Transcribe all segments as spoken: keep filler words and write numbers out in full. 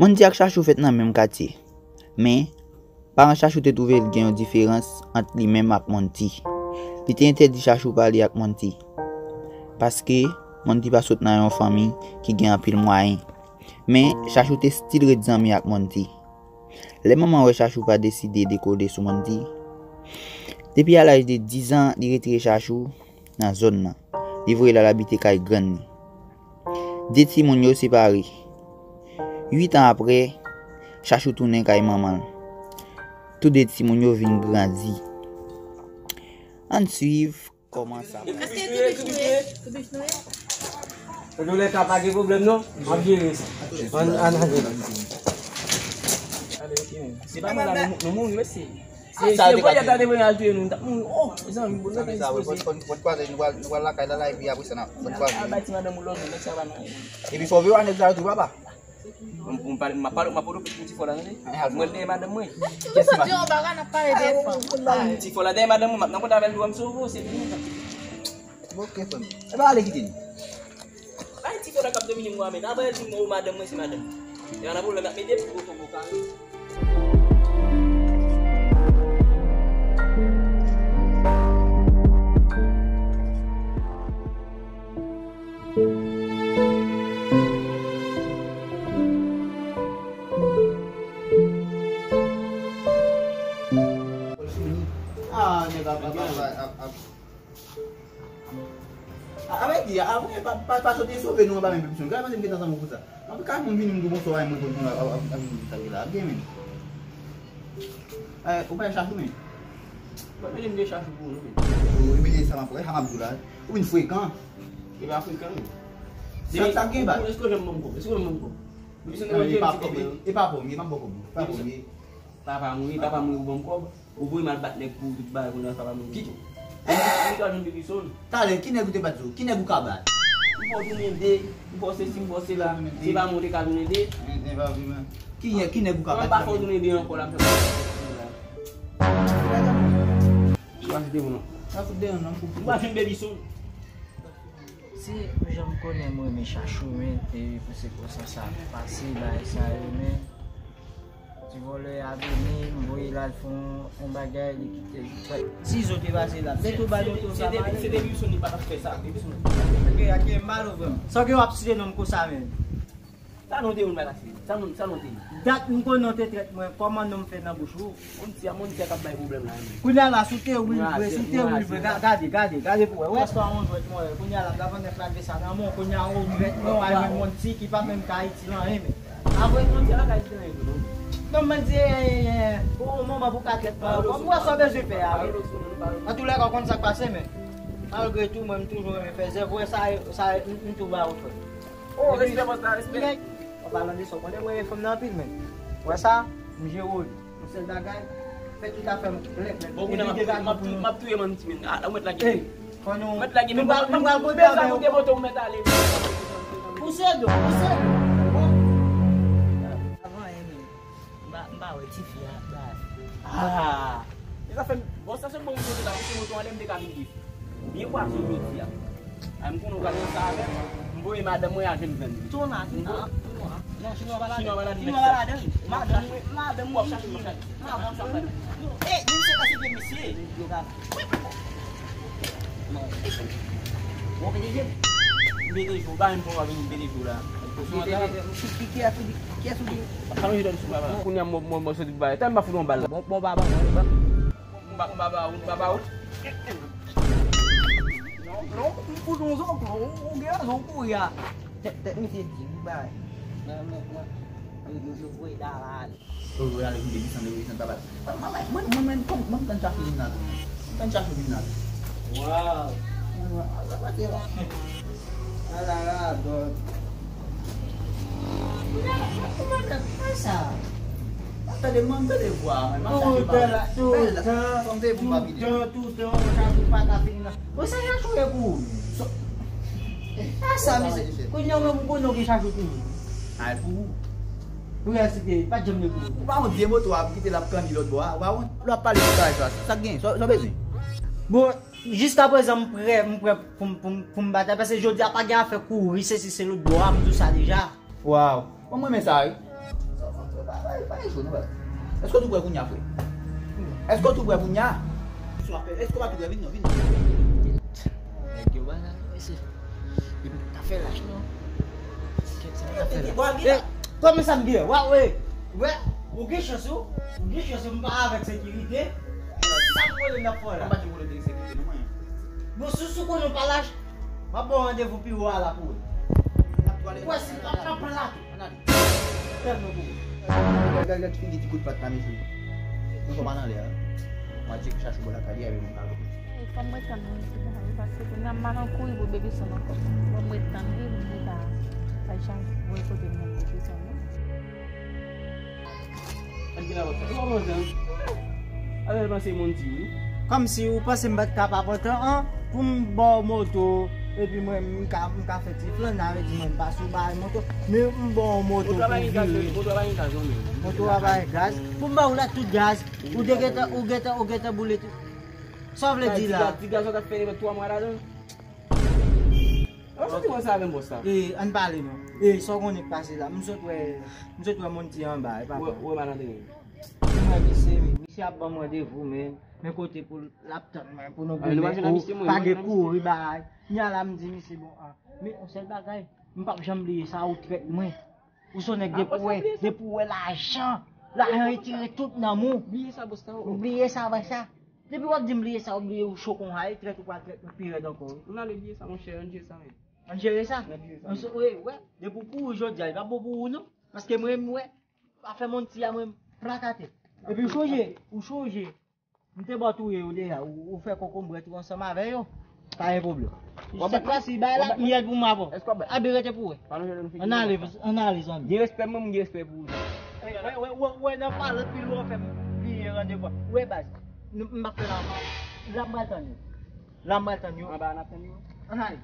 Monty ak Chachou fèt nan menm katye. Men, paran Chachou te twouve l gen yon diferans ant li menm ak Monty. Li te entèdi Chachou pale ak Monty. Paske Monty pa sot nan yon fanmi ki gen anpil mwayen. Men, Chachou te still ret zanmi ak Monty. Lè manman wè Chachou pa deside dekode sou Monty, depi a laj de diz an, li retire Chachou nan zòn nan. Li voye l al abite kay grann li. De timoun yo separe. Uit an apre, Chachou tounen kay manman l. Toude timoun yo vin grandi. Ann swiv kòman sa pase. Èske toubich nou ye? Toubich nou ye? Antoulèka, pa gen pwoblèm non. M ap jere sa. Ann, ann, ann. Se pa mwen la, nou, nou mouri, mesye. Se, se voyaj la te voye al touye nou, nou t ap mouri. Oh, mezanmi, bon, nou te dispoze. Bonn kwaze, nou pral, nou pral lakay la, la, epi apre sa, n a, bonn kwaze. Al bay ti madanm ou lòt, nèg sa pa nan anyen. Epi fò w veye wè nèg sa yo tou, papa. Mwen, mwen pale, mwen pale, mwen pale pou ti fò la, tande. Mwen dèyè madanm mwen. Kiyès ki madanm? Ti fò la dèyè madanm mwen, m ap nan kont avè l, m sove w, se fini. Ok, frè m. E pa ale kite li. Bay ti fò la k ap domine mwen, men. Apre l di m, o, madanm mwen, se madanm. E pa nan pwoblèm, y ap mete pou gwo fò bokal. Ah, nèg ap, ap, ap, ap, ap. A, a, mwen di, a, mwen pa, pa, pa sot sove nou anba men Bebison. Gade panse m gentan zanmi w konsa. Anpil kay moun vini m di w bonswa, mwen konn moun ap, ap, ap vin di sa ki la. Ap gen men. Eh, ou pa Chachou men. Ou pa mele m de Chachou pou ou non men. Ou mele sa m ap wè, sa m ap di w la. Ou vin frekan. E pa frekan men. Sa, sa gen ba. Èske w janm ban m kòb? Èske w janm ban m kòb? Bebison te manje yon ti kòb men. E pa pòm, e pa pòm, e pa pòm. Papa mouri, papa mouri ou ban m kòb. Ou voye m al bat nèg pou tout bagay, kounye a papa mouri. Ki? Ou ka jwenn Bebison. Talè, ki nèg ou te bat yo? Ki nèg ou ka bat? M fè w tounen de, m fè w sesi, m fè w sela. Se pa mwen ou te ka tounen de. Men, men, pa vre, men. Ki, ki nèg ou ka bat? Mwen pa fè w tounen de ankò la, m fè w. Ou pa fout de mwen non. Pa fout de mwen non, pou. Ou pa jwenn Bebison. Se jan m konnen m renmen Chachou, men, e pou se konsa sa pase, bagay sa yo, men. Ti vòlè a vini, m voye l al fè yon, yon bagay, li kite l. Si zo te pase la, se tou ba loto sa, se depi, se depi Bebison li pa t ap fè sa, depi Bebison. Ok, ak gen mal ou vrèman. Sa ke w ap site non m konsa menm. Sa non te yon bagay, sa non, sa non te yon. Dat m konnen w te trèt mwen, kòman non m fè nan bouch ou? Monty a, Monty a k ap bay pwoblèm la, men. Kounye a la, si w te real vre, si w te real vre, ga-, gade, gade, gade pou wè. Wè, sa yon jwèt mwen, kounye a la, gavan nèf la gen sa nan men w, kounye a yon jwèt mwen, w al jwenn Monty ki pa menm ka itil anyen, men. Apre Monty a ka itil anyen tou, non? Non, mwen di, eh, eh, eh, pou yon moman pou ka trèt mwen ankò. Mwen wè sa w bezwen fè a, wi. Antoulèka, w konn sa k pase, men. Malgre tou, mwen, m toujou renmen fè zèv, wè sa, sa, m, m tou ba ou, frè. Oh, respè, bòs la, respè. Nèg, an palan de sa, w konnen mwen renmen fanm nan anpil, men. Wè sa, m jere w. Yon sèl bagay, fè tout afè m klè, klè. Bon, kounye a, m ap, m ap tou-, m ap touye Monty, men. A, ou mèt lage. Ey, fò nou, nou pral kote avè yo. Pou se do, pou se do. Avan, men. M pa, m pa wè tifi a, ba. Ah! E sa fè m, bon, sa se bon, m sot la, pou se moto anlè m te ka vin viv. Byen pwason jodi a. Ay, m konnen w pral nan sa avè m, m voye madanm mwen al jwenn grann li. Touna, touna, touna. Non, chinwa pa ladan. Chinwa pa ladan. Chinwa pa ladan. Madanm mwen, madanm mwen ap chache madanm. Madanm mwen. Eh, menm se ka se vye mesye. Yo ka. Bon, P D G. Bon, P D G. P D G, ou pa menm pou w vin P D G la. Ki, ki, ki, kiyès ou di? Kiyès ou di? Sa nou jete sou baba. Kounye a, mwen, mwen, mwen soti bay. Tèlman m ap fout yon bal la. Bon, bon, baba, bon, bon. Bon, ba-, bon, baba, bon, baba, bon. Non, non, m fout yon zòk, non, ou gen rezon, ou kouri a. Tèt, tèt misye di, wi, bay. Mwen, mwen, mwen, yo, yo, yo voye dala ale. Yo, yo ale vide disan, yo, disan tabak. Mwen, mwen, mwen, mwen, mwen, mwen tann chache vin la tou. Mwen tann chache vin la tou. Wow. Mwen, mwen, ala, ala, ala, dòt. Mwen, mwen, mwen, mwen, sa. Mwen tande, mwen tande vwa, mwen, mwen chache pa. Toutan, toutan, toutan, toutan, chache pa ka vin la. Bon, sa y a chouye pou ou. So, a sa, mesye. Kounye a, mwen, m konnen w gen chache pou ou. Ay, pou ou. Pou resite, pa t janm gen pou ou. Ou pa wont vye moto a, kite l ap kanni lòt bò a. Ou pa wont. Lè w ap pale de bagay sa, sa k gen? Sa, sa w bezwen? Bon, jiskaprezan, m prè, m prè pou m, pou m, pou m batay. Paske jodi a, pa gen afè kouri, se si se lòt bò a, m di w sa deja. Waw. Bon, mwen renmen sa, wi. Pa, pa gen cho non, baz. Èske w tou prè kounye a, frè? Èske w tou prè kounye a? Èske w pa tou prè? Vin non, vin non. Nèg yo bagay, mesye. Epi ta fè lach non. Kèt sa ta fè lach. Eh, kòman sa m gen? Wa, wè. Wè, ou gen chans ou. Ou gen chans ou, m pa avèk sekirite. Sa m konnen n ap fè la. M pa di konnen de sekirite non, mwen. Bon, si, si w konnen w pa lach, m ap ba w randevou pi wo a la pou ou. Wè, si m pa pran plan la tou. Ann ale. Tèlman gwo. Gad, gad, gad figi ti kout pat la, mesye. Mwen kòman nan lè a. Mwen tcheke chache bò lakay li avè mwen kalo. E, fò m ret tann mwen isi konsa wi, paske kounye a m pa nan kouri pou bebe sanm ankò. Fò m ret tann wi, pou m te ka al chache wè kote m met bebe sanm nan. Sa k gen la, bòs? Ou pa panse, hein? Alè, panse moun di wi. Kòmsi ou panse m pa t ka pa pran tan an pou m ba w moto, epi mwen, m ka, m ka fè ti flannay, vle di mwen m pa sou bay moto, men m ba w moto pou w vire. Moto a pa gen gaz, moto a pa gen gaz non, men. Moto a pa gen gaz. Pou m ba w la tout gaz, ou te gentan, ou gentan, ou gentan boule tout. Sa w vle di la? Ti gaz, ti gaz, sa w t ap fè depi twa mwa ladan. Ou soti konsa avè m, bòs la. E, ann pale non. E, sa w konnen k pase la? M sot wè, m sot wè moun ti anba, e papa. Ou wè, ou wè Malandren? M wè misye, wi. Misye ap ban m randevou, men, men kote pou l ap tann mwen, pou nou goumen, pa gen kouri bagay. Nya la m di misye, bon, ah, men yon sèl bagay, m p ap janm bliye sa, ou trèt mwen. Ou se yon nèg depi w wè, depi w wè lajan, lajan retire tout nanm ou. Bliye sa, bòs la. Ou bliye sa, wè sa. Depi w ap di m bliye sa, ou bliye ou cho konsa, e trèt ou pral trèt mwen pi rèd ankò, wi. Ann ale bliye sa, monchè, ann jere sa, men. Ann jere sa? Ann jere sa. Wi, wè, depi w kouri jodi a, li p ap bon pou ou, non. Paske mwen, mwen, afè moun ti a, mwen, plakate. Epi ou chonje, ou chonje. M te ba w touye yo deja, ou, ou fè kokonbrèt ou ansanm avè yo. Pa gen pwoblèm. Sèt fwa si bay la, m yèl pou m avè w. Abi rete pou wè. Ann ale, ann ale, zanmi. Gen respè, mwen, m gen respè pou ou. Wè, wè, wè, wè, nan pale pi lwen, w fè m bliye randevou a. Wè, baz, m ap fè la, la m pral tann yo. La m pral tann yo. Anba a n ap tann yo. Ann ale.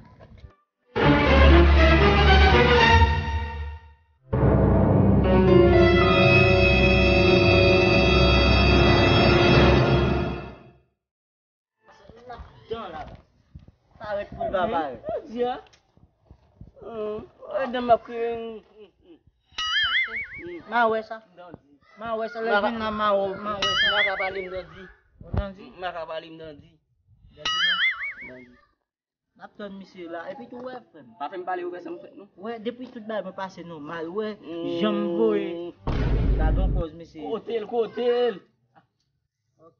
Parèt pou l pa parèt. Jodi a. Hum. Wè, dan m ap kriye. Ma wè sa. Ma wè sa, lè vin la, ma wè, ma wè sa. Ma ka pale m dandi. Ou dandi? Ma ka pale m dandi. Dandi non. Dandi. N ap tann misye la. Epi tou wè, frè m. Pa fè m pale ou wè sa m fèt non. Wè, depi tout bagay mwen pase nòmal. Wè, jan m voye. Gade yon pòz, mesye. Kote l, kote l. Ok.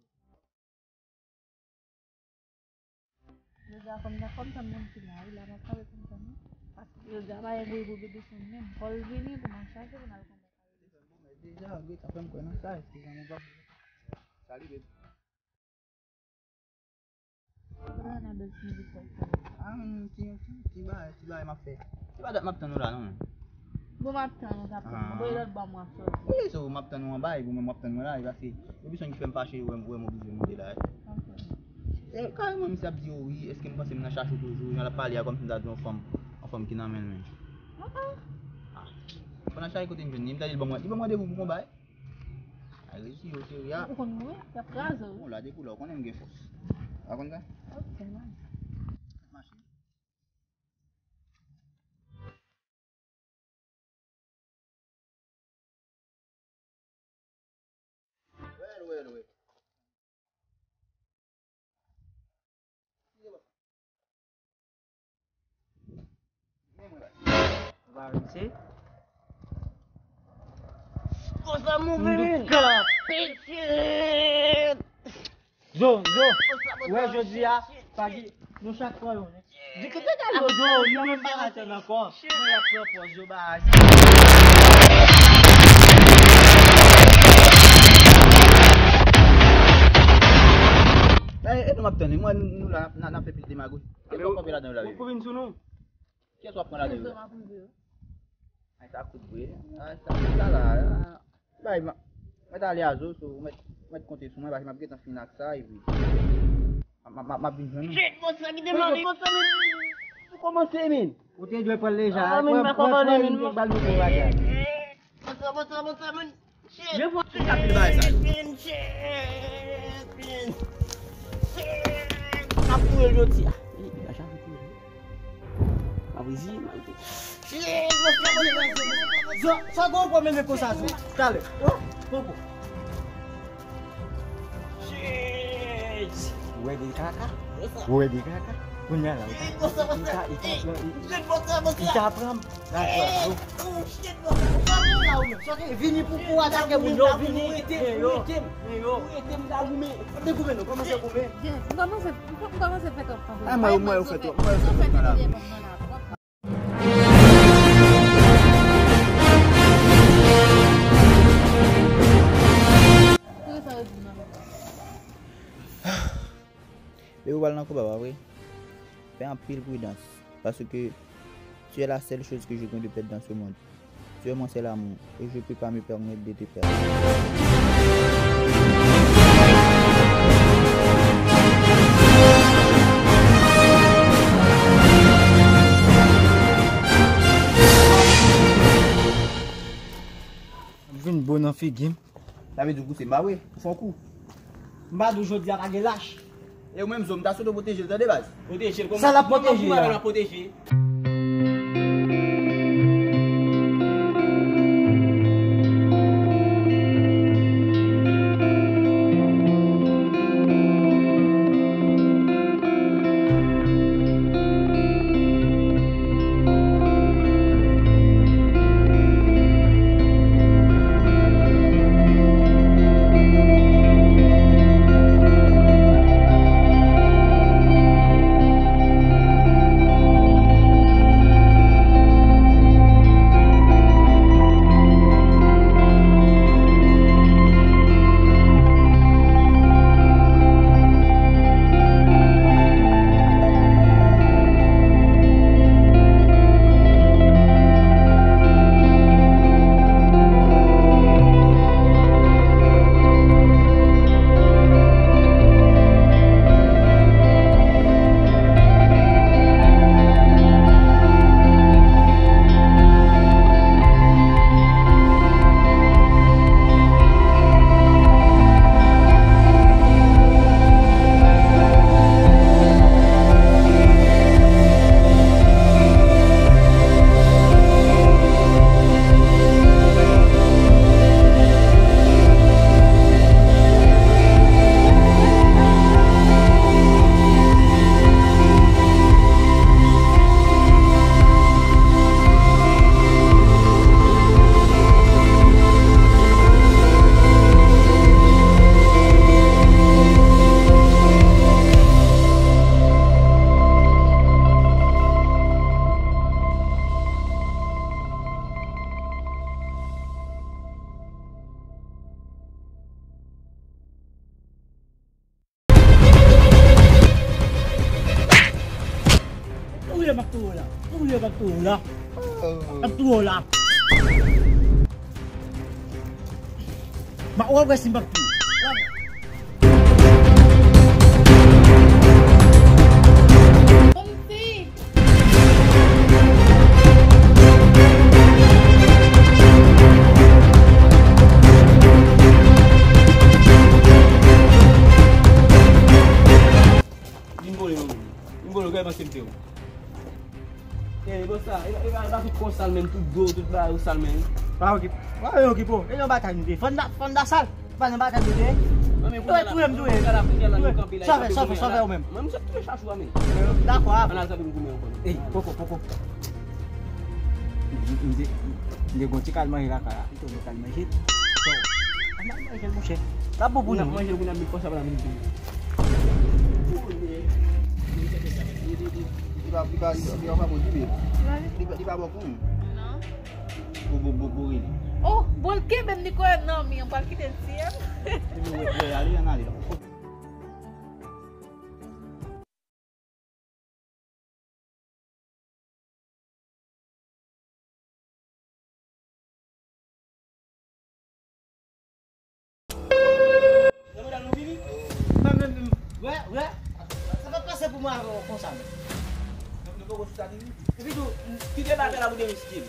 Jodi a fò m tann, fò m tann moun ki la, wi, la m ap kanpe pou m tann li. Paske jodi a pa gen bri pou bebe sanm menm. Fò l vini pou m al chache pou n al konbèt. Deja, Gret ap fè m kwè nan sa, eskize m, ou p ap. Salut, babe. Sa nan bèl ti mizik sa. Ah, ti, ti, ti bagay, ti bagay m ap fè. Se pa dat m ap tann ou la, non, men. Bon, m ap tann ou, t ap tann. Mwen voye lòt bò, mwen ap sòti. Wi, so, m ap tann ou anba, epi mwen, m ap tann mwen la, e paske, epi son ki fè m fache, wè, wè m oblije monte la, e. Ok. E, kareman, misye ap di, o wi, èske m panse m nan chache w toujou, jan l ap pale a, kòmsi m ta di yon fanm, yon fanm ki nan men l, men. Ah, ah. Ah. Pandan chache kote m jwenn li, m ta di l ban mwen, li ban mwen randevou pou konba, e. Ay, resi yo, seri a. Ou konn mwen, y ap kraze w. Bon, la depi la, ou konnen m gen fòs. Ou pa konn sa? Ok, man. Mache. Well, well, well. Ou pa ranse? Konsa move, men. Zo, Zo, wè jodi a, pa gen, nou chak pran yon. Di ki te gade Zo, nou menm pa ka tann ankò. Mwen ap pran pòz yo ba. E, e nou m ap tann, mwen, nou la, n ap fè pil demagoji. Kiyès w ap kanpe ladan yo la, bebe? Ou vin sou nou? Kiyès w ap pran ladan yo la? Ay, sa kout vre. Ay, sa, sa la, la. Bay, m ap, m ap ale a Zo, so, ou mèt, ou mèt konte sou mwen, paske m ap gentan fin ak sa, epi m ap, m ap, m ap vin jwenn ou. Shit, bòs la kite m ale, bòs la, men, ou kòmanse, men. Ou te dwe pran l deja. Ah, men, m pa ka pale, men. Bòs la, bòs la, bòs la, men. Shit. Men fò se sa pil bagay sa yo. Shit, shit, shit, shit. M ap touye l jodi a. Li, li pa janm touye l. Awizi, malgre. Zo, sa gon pwoblèm konsa, Zo. Talè. Oh, poko. Ou wè de kaka? Ou wè de kaka? Kounye a la, ou ta, ou ta, ou ta pran, ou ta pran. Vini pou, pou atake moun yo, vini. Yo, yo. Yo, yo. Te goumen non, kòmanse goumen. Kòmanse, kòmanse fè twòp. Ah, mwen, mwen, yo fè twòp, mwen, yo fè twòp, la. Depi w pral nan konba, pa vre? Fè anpil pridans, paske tu es la seule chose que je compte perdre dans ce monde. Tu es mon seul amour, et je peux pas me permettre de te perdre. Vin bon nan figi m. Sa vle di w pouse m ba wi. Ou fè yon kou. M pa di w jodi a pa gen lach. E ou menm Zo, m ta swete w pwoteje l, tande baz. Pwoteje l kòman? Sa l ap pwoteje a? Kòman pou madanm ap pwoteje? Touye m ap touye w la. Touye m ap touye w la. M ap touye w la. M ap wè si m p ap touye w. Bon fi. Li vole, wi. Li vole, gade panse m te ou. E, bon sa, e, e, e, ba tout kò sal menm, tout do, tout bagay ou sal menm. Pa okip-, pa okipe w. E yon batay nou te. Fanda, fanda sal. Pa nan batay nou te. Touye m, touye m. Sove, sove, sove ou menm. Mwen, mwen, touye chachou a menm. Dakò, a. Ann al sove m goumen ankò. Ey, poko, poko. M te, m te gon ti kal manje lakay la. Pito nou kal manje. Ann al manje l, monchè. L ap bon pou nou. N ap manje l, pou n ap met kò sa, pou n ap vin tou. Li pa, li pa, li pa, li pa bon, li pa, li pa bon pou nou. Non. Bo, bo, bo, bo, rele. Oh, bon, l kenbe m, li kwè nan mi an, pral kite l tiye m. Epi, wè, wè, ale, ann ale. Wè, wè. Sa pa pase pou mwen avè w konsa, men. Epi tou, kite bagay la pou de miskin.